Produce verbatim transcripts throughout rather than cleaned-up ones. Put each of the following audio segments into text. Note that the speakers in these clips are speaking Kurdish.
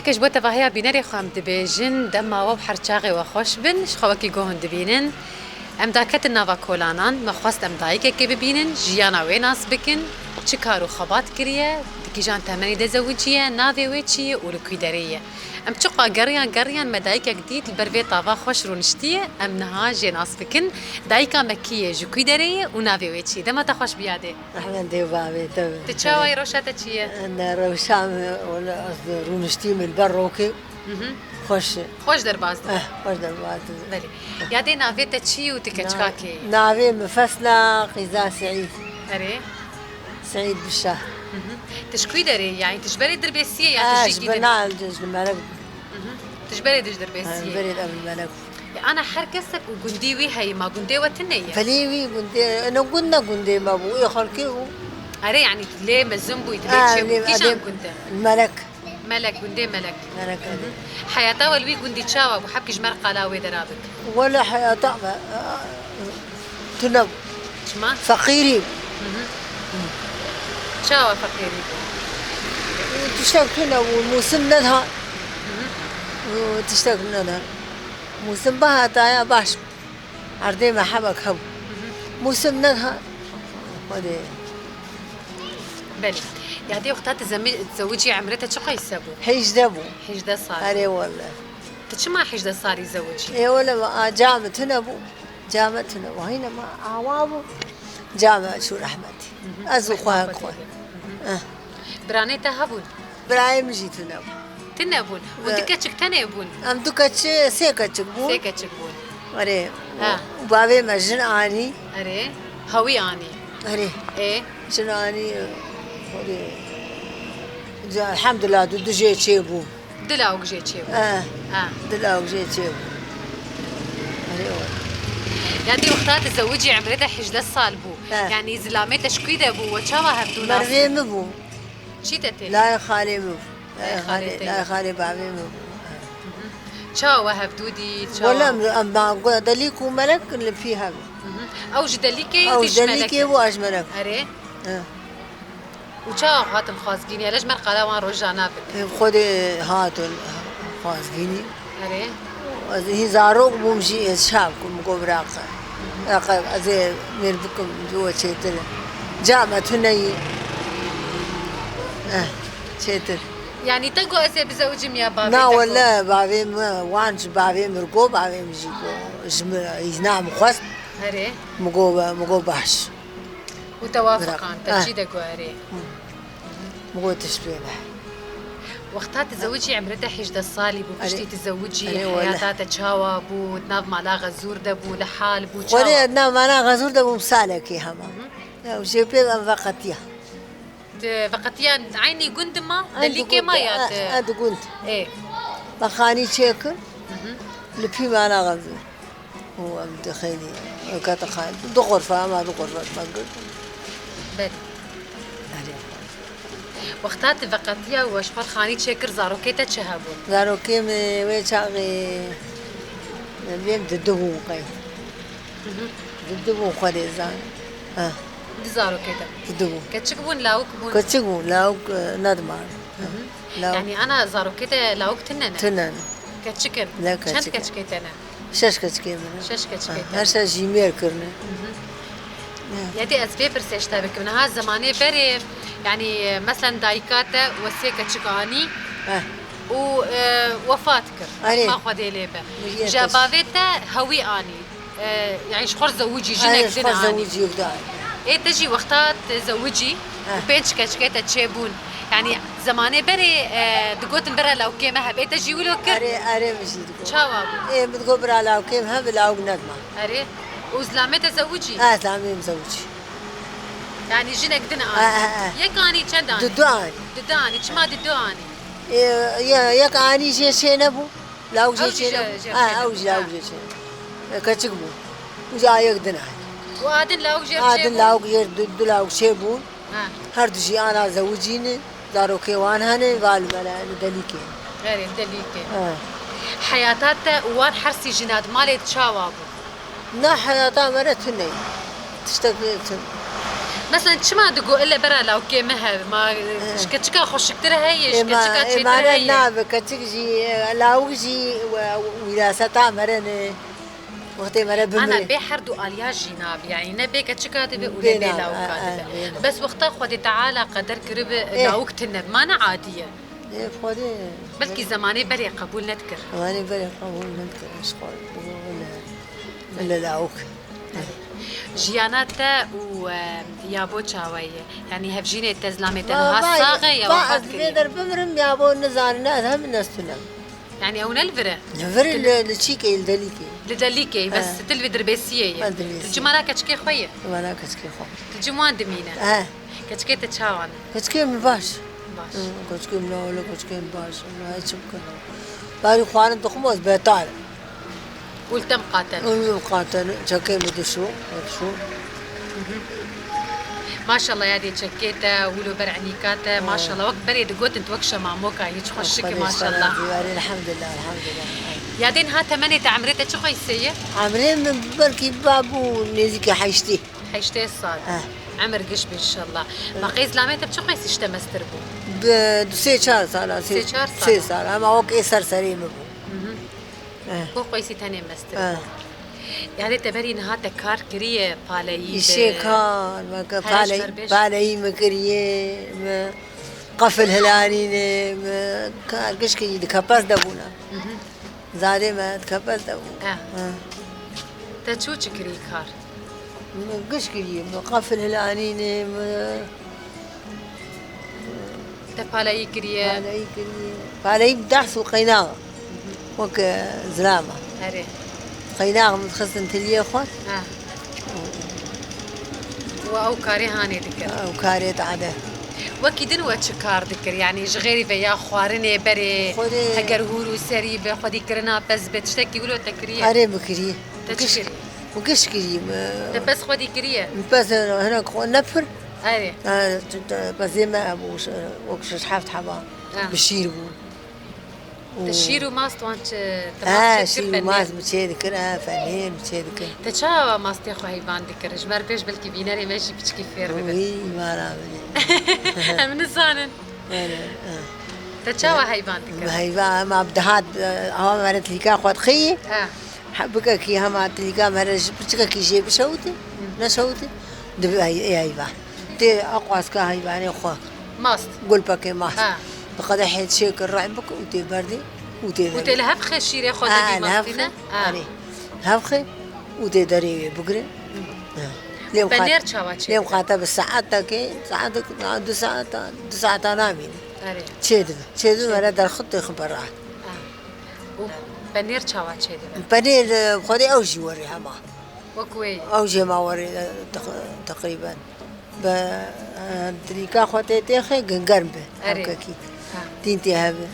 Ke ji bo tevahiya bînerê xwe em dibêjin, dema we û her çaxê we xweş bin, ji xwe wekî ku hûn dibînin. Em daketin nava kolanan, me xwest em dayikekê bibînin, jiyana wê nas bikin, çi kar û xebat kiriye, di kîjan temenî de zewiciye, navê wê çi ye û li kû derê ye. Em çiqa geriyan geriyan me dayikek dît, li ber vê tava xweş rûniştiye, em niha jê nas bikin. Dayika me kî ye, ji kû derê ye û navê wê çi ye? Dema te xweş biyadê. Rehmendê bavê te be. Tu çawa yî, rewşa te çi ye? Ne, rewşa min, wele ez rûniştî min ber rokê. Mhm. Xweş e. Xweş derbas dibû. Eh, xweş derbas dibû. Belê. Yadê navê te çi ye û tu keçika kê yî? Navê min Fesna Qîza Seîd. Erê. Seîd Bişa. Mhm. Tu ji kû derê yî? Yani tu ji berê Dirbêsiyê ya tu Eh, jî ji kî din? Bina, ji Melek. Mhm. Tu ji berê dij Dirbêsiyê. Ha, berê de Melek. E, ana her kesek û gundî wî heyî ma, gundê we tune ye? Belê wî gundê, ene gund ne gundê me bû, ê xelkê bû. Erê, yanî lê mezin bûyî, lê Ha, çê bû, lê, kîjan lê gund e? Melek. Melek, gundê Melek. Melek, erê. Heyata we li wî gundî çawa bû? Hebkî ji me re qala wê dera bik. Wele heyata me, a, tune bû. Çima? Feqîrî. Hı hı. Çawa feqîrî bû? Tiştek tune bû, mûsim nediha. Hı hı. Tiştek nediha. Mûsim bihataya baş bû. Erdê me hebek hebû. Hı hı. Mûsim nediha. Xwedê. Belê. Yadê wexta tu zemî-, zewicî emrê te çi qayse bû? Hejdeh bû. Hejdeh sal. Erê wele. Tu çima hejdeh salî zewicî? Ê wele me a ca min tune bû. Ca me tune bû. Hîne me awa bû. Ca me çû rehmetî. Hı hı. Ez û xwe xwe. Hı hı. Eh. Biranê te hebûn? Birayê min jî tune bû. Tune bûn. Hûn Ve- du keçik tenê bûn? Em du keçi, sê keçik bûn. Sê keçik bûn. Erê. Ha. Û bavê me jin anî. Erê. Hewî anî. Erê. Ê. Jin anî, erê. Elhamdulillah, du, du jê çê bû. Du lawik jê çê bû. Eh. Ha. Du lawik jê çê bû. Erê, o. Yadê wexta tu zewicî emrê te hejdeh sal bû. Eh. Yanî zilamê te ji kû de bû, we çawa hevdû nas Mervê min bû. Çî te tê? Layê xalê min bû. Layê xalê, layê xalê bavê min bû. Çawa we hevdû dît? Çawa? Wele em, em, ma, delîk û melek li pî hev. Hı hı. Ew ji delîkê, ew ji delîkê bû, ez ji melek. Erê. He. Û çawa hatin xwazgînî? Hele ji me re qala wan rojana bike. Em Xwedê hatin xwazgînî. Erê. Ez hîn zarok bûm jî ez çav kum, got biraqe. Biraqe ez ê mêr bikim, ji we çêtir e. Ca me tune yî. Eh, çêtir. Yanî te got ez ê bizewicim ya bavê te got? Na wele bavê min, wan ji bavê min got, bavê min jî got. Ji min îzna min xwest. Erê. Min got, min got baş. Û te wafiqand, te çî de got erê. Min got tişt pê be. Wexta tu zewicî emrê te hejdeh salî bû, piştî tu zewicî heyata te çawa bû, di nav mala Xezûr de bû, li hal bû, çawa? Xwedê di nav mala Xezûr de bûm salekê hema. Hı hı. Ya, jê pê em veqetiya. Tu veqetiya eynî gund ma, delîkê ma ya tu? E, di gund. Ê. Me xanî çêkir, li pî mala Xezûr. û em dixeynî, em kete xayîn. Du xurfa, ema du xurfa me girt. Belê. Erê. Wexta tu veqetiya û ji xwe xanî çêkir, zarokê te çi hebû? Zarokê min wê çaxê, em bêm di du bûn qey. Hı hı. Di du bûn xwedê zan. Ha. Di zarokê te? Di du bûn. Keçik bûn, lawik bûn? Keçik bûn, lawik, e, nedimar. Hı hı. Lawik. Yanî ana zarokê te lawik tune ne? Tune ne. Keçik in? Ne, çend keçik in. Keçikê te ne? Şeş keçikê min e. Şeş keçikê te. Her şey jî mêr kirine. Hı hı. Ya. Yadê ez vê pirsê ji te bikim. Niha zemanê berê, yanî, meselen dayika te we sê keçik anî û, e, wefat kir. Erê. Rehma Xwedê lê be. Ji bavê te hewî anî. E, yanî ji xwe zewicî, jinek din anî. Erê, ji xwe zewicî. Ê te jî wexta te zewicî û pênc keçikê te çêbûn. Yanî zemanê berê, e, digotin bira lawkê me heb. Ê te jî wilo kir? Erê, erê, min jî digot. Çawa bû? Ê, min digot bira lawkê me heb, lawk nedima. Erê. Û zilamê te zewicî? Ha, zilamê min zewicî. Yanî jinek din anî. Ha, ha, ha. Yek anî, çend anî? Di du anî. Di du anî. Çima di du anî? Ê, ye-, yek anî jê çê nebû. Lawk jê çê nebû. Ha, ew jî lawk jê çê. E, keçik bû. Û jî a yek din anî. Û a din lawk jê çê bû. A din lawk jê, du, du lawk çê bûn. Ha. Her du jî ana zewicî ne, zarokê wan hene, va li me ne, li delîkê. Erê, delîkê. Ha. Heyata te û wan hersî jina di malê de çawa bû? Na heyata me re tune ye. Tiştek tune. Mesela çima digo ile bera lawkê me hev? Ma ji keçika xweşiktir heye, ji keçika çêtir heye? Ê, ma ne nabe, keçik jî, e, lawik jî, e, wîraseta me re ne. Wextê me re bimire. Ana bê her du aliya jî nabe, yanî ne bê keçika dibe û ne bê lawika dibe. Bê nabe, e, e, bê nabe. Bes wexta Xwedê Teala qeder kiribe, e, lawik tune, ma ne adî ye. Ê, Xwedê. Belkî zemanê berê qebûl nedikir. Zemanê berê qebûl nedikir, ji xwe, wele, wele lawik. Jiyana te û, e, yabo çawa ye? Yanî hevjînê te, zilamê te niha sax e ya wefat kiriye? Ez vê der bimirim, yabo nizanîne, ez hemin ez tune. Yanî ew ne li vir e? Li vir e, li, li çîkê, li Delîkê. Li Delîkê, bes tu li vê Dirbêsiyê ye. Ez Dirbêsiyê. Tu cimara keçikê xwe ye? Cimara keçikê xwe. Tu cim wan dimîne? He. Keçikê te çawa ne? Keçikê min baş. Baş. Hı, keçikê min awle, keçikê min baş. Min her çi bikin. Barî xwarin dixwim, ez betal im. Û li te miqate ne? Û li min miqate ne. Çekê min dişo, dişo. Maşallah, yadê çekê te, wilo ber enîka te, maşallah. Wek berê digotin tu wek şemamoka, hiç xweşik, maşallah. Xwedê ji te razî be, elhamdulillah, elhamdulillah. Yadê niha temenê te, emrê te çi xweysê ye? Emrê min belkî ba bû nêzîkî heştê. Heştê sal. Eh. Emir giş be inşallah. Ma qey zilamê te bi çi xweysî ji te mestir bû? Bi du sê çar sala, sê, sê çar sala. Sê sal. Ama wek ê ser serê min bû. Mhm. Eh. Ku xweysî tenê mestir bû. Eh. Yadê te berî niha te kar kiriye, paleyî be? Îşê kar, me ke paley-, paleyî min kiriye, me qefil hilanîne, me kar giş kiriye, di kepez de bûna. Mhm. Zadê me dikepez de bû. Eh. Ha. Te çû çi kirî kar? Min giş kirî, min qefil hilanînê, min... Te paleyî kiriye? Paleyî kiriye. Paleyî bi dehs û qeynax. Wek, e, zilama. Erê. Qeynax min dixistin tiliyê xwe. Ha. Û ew karê hanê dikir. Ew karê tade. Wekî din we çi kar dikir? Yanî ji xêrî ve ya xwarinê berê, Xwedê heger hûr û serî be, xwedî kirina pez be, tiştekî wilo te kiriye? Erê, min kirî. Te çi kirî? Min giş kirî, min... Te pez xwedî kiriye? Min pez hinek xwe ne pir. Erê. Ha, tu, tu, pezê me hebû, ş-, wek şeş heft heba. Ha. Bi şîr bû. Te şîr û mast wan çi, te mast çi dikir, şîr û mast mi çê dikir, ha, fenêr mi çê dikir. Te çawa mastê xwe heyvan dikir? Ji ber pêş belkî bînerê me jî piçkî fêr bibin. Wî, mara min. Em nizanin. Erê, ha. Te çawa heyvan dikir? Heyvan, em ab dihat, e, awa me re tilîka xwe dixî. Ha. Hebikekî hema tilîka me re ji piçkekî jê bişewitî, neşewitî, dibe hey-, ê heyvan. Tê aqwaska heyvanê xwe. Mast. Gulpekê mast. Ha. Bi qedehê çêkir reh bike û tê berdê û tê... Û tê derê. Li hev xe şîrê xwe... Ha, didî li hev mastî xe, ne? Ha. Erê. Hev xe û tê derê wê bigire. Ha. Lê penêr çawa çê... Lê qate bi saetekê, saetek, du saeta, du saeta namîne. Erê. Çê dibe. Çê dibe, me re derxit tê xibera. Ha. Û penêr çawa çê dibe? Penêr, e, xwedê ew jî werê hema. Wek wê ye. Ew jê ma werê, e, teq-, teqrîben. Bi, e, dilîka xwe tê têxê, gingerm be, erê, hevkekî. Ha. Tîn tê hebe.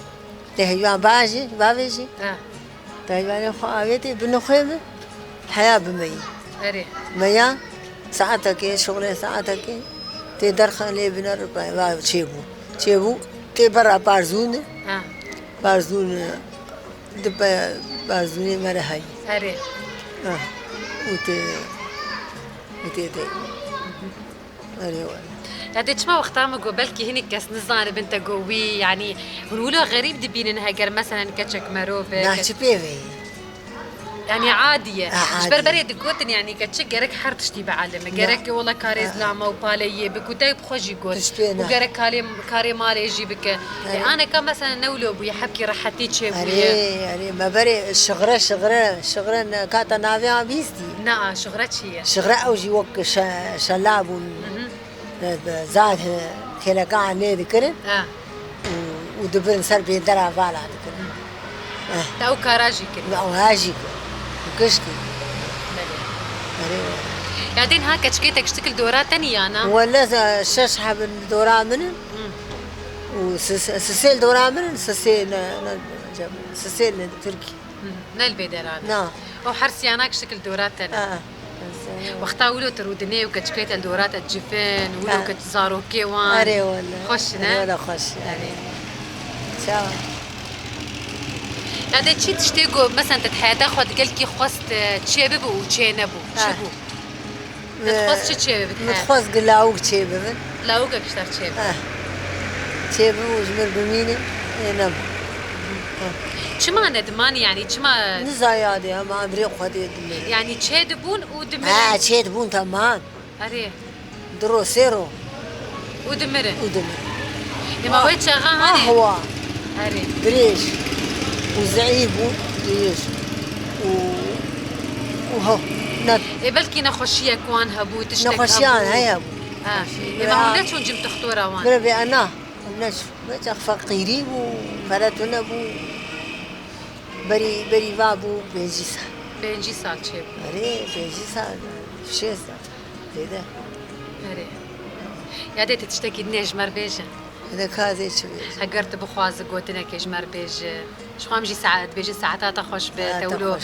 Tê heywan bajê, bavêjê. Ha. Tê heywanê xwe avêtê, binixwê bi, heya bimeyî. Erê. Meya, saetekê, şixulê saetekê, tê derxe lê biner, va çêbû. Çêbû, tê bera parzûn de. Ha. Parzûn, e, Di pe-, bazûnê me re heyî. Erê. Ah, û tê, û tê tê. Erê wele. Ya dê çima wexta min got, belkî hinek kes nizanibin te got wî, yanî hûn wilo xerîb dibînin heger meselen keçek mero be, na, keç-, çi pê ve ye? Yanî adî ye. Ah, adî ye. Ji ber berê digotin, yanî keçik gerek her tiştî bielime. Na. Gerek wela karê, ah, zilama û paleyê bi ku te xwe jî got. Tiştê û ne. Gerek karê, karê malê jî bike. Erê. Ê, aneka mesela ne wilo bûye, hebkî rehetî çêbûye. Erê, erê, me berê şixre, şixre, şixre ne, ka te navê an bîstî? Na, şixre çi ye? Şixre ew jî wek şe-, şela bûn. Hı hı. Bi, bi zad, e, kêleka lê dikirin. Ha. Û, û dibirin ser bêndera vala dikirin. Hı. Eh. Te ew kara jî kir? Ew ha jî kir. Giştî. Belê. Erê. Ya dê niha keçikê te kiştik li dora te niya na? Wele ze-, şeş hebin li dora min in. Hı. Û sis-, sisê li dora min in, sisê ne, ne, sisê li Tirkî. Hı. Ne li bê deran in. Na. Ew her siyana kiştik li dora te ne. Ha. Wexta wilo tu rûdinê û keçikê te li dora te civin, wilo, ha, ke zarokê wan. Erê wele. Xweş ne? Erê wele xweş. Erê. Çawa? Ya dê çi tiştê ku, mesela, te di heyata xwe de gelkî xwest, e, çê bibe û çê nebû? Çi bû? Te dixwest çi çêbibit? Min dixwest gi lawik çêbibin. Lawikek ji te re çêbibin. Eh. Çêbibû ji min bimînin, ê nebû. Çima nedimanî, yanî çima? Niza yadê, hema emrê Xwedê dimînin. Yanî çêdibûn û dimirin. Ha, çêdibûn, temam. Erê. Du ro, sê ro. Û dimirin. Û dimirin. Ema wê çaxa hanê. Ahwa. Erê. Dirêj. Û zeîf bûn, dirêj. Û, û ho, ne. Ê, belkî nexweşiyek wan hebû, tiştek hebû. Nexweşiyan heye bû. Ha. Nexweşî. Ema hûn neçûn cem textora wan? Bira bê ana. Hûn neçûn. Wê çax feqîrî bû, pere tune bû. Berî, berî va bû pêncî sal. Pêncî sal çêbû. Erê, pêncî sal, şêst sal. Zêde. Erê. Ya dê, tu tiştekî dinê ji me re bêje. Dê ka ez ê çi bêjim? Heger tu bixwazî gotinekê ji me re bêje. Ji xwe em jî saet, dibêjin saeta te xweş be, te wilo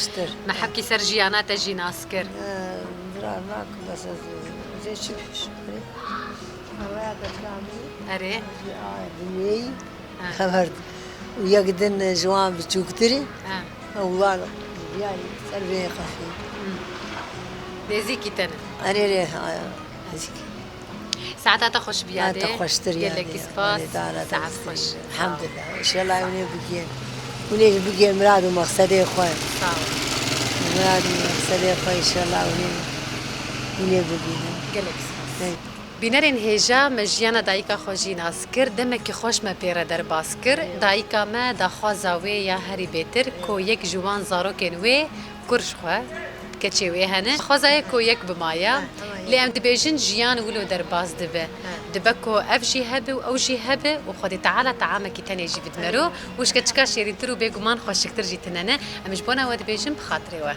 me hepkî ser jiyana te jî nas kir. Saeta xweştir. Ne, bira nakim, bes ez, ez ê çi bêjim? Erê. Xeber de bira min. Erê. Jî a, dinêyî. Ha. Xeber de. Û yek din ji wan biçûktir e. Ha. Ew wan diyarî ser vê qefê. Hmm. Nêzîkî te ne? Erê, erê, ha, nêzîkî. Saeta te xweş bî ya dê. Saeta xweştir ya dê. Gelekî spas. Saet xweş. Elhamdulillah. Înşallah hûn ê bigihên. Hûn ê jî bigihên mirad û mexsedê xwe. Sağ ol. Mirad û mexsedê xwe înşallah hûn ê, hûn ê bibînin. Gelekî spas. Bînerên hêja, me jiyana dayika xwe jî nas kir, demekî xweş me pê re derbas kir. Dayika me daxwaza wê ya herî bêtir, ku yek ji wan zarokên wê, kur ji xwe, keçê wê hene. Xwezayê ku yek bimaya, lê em dibêjin jiyan wilo derbas dibe. Dibe ku ev jî hebe û ew jî hebe û Xwedê Teala teamekî tenê jî bidmero û ji keçika şêrîntir û bêguman xweşiktir jî tune ne. Em ji bona we dibêjin bi xatirê we.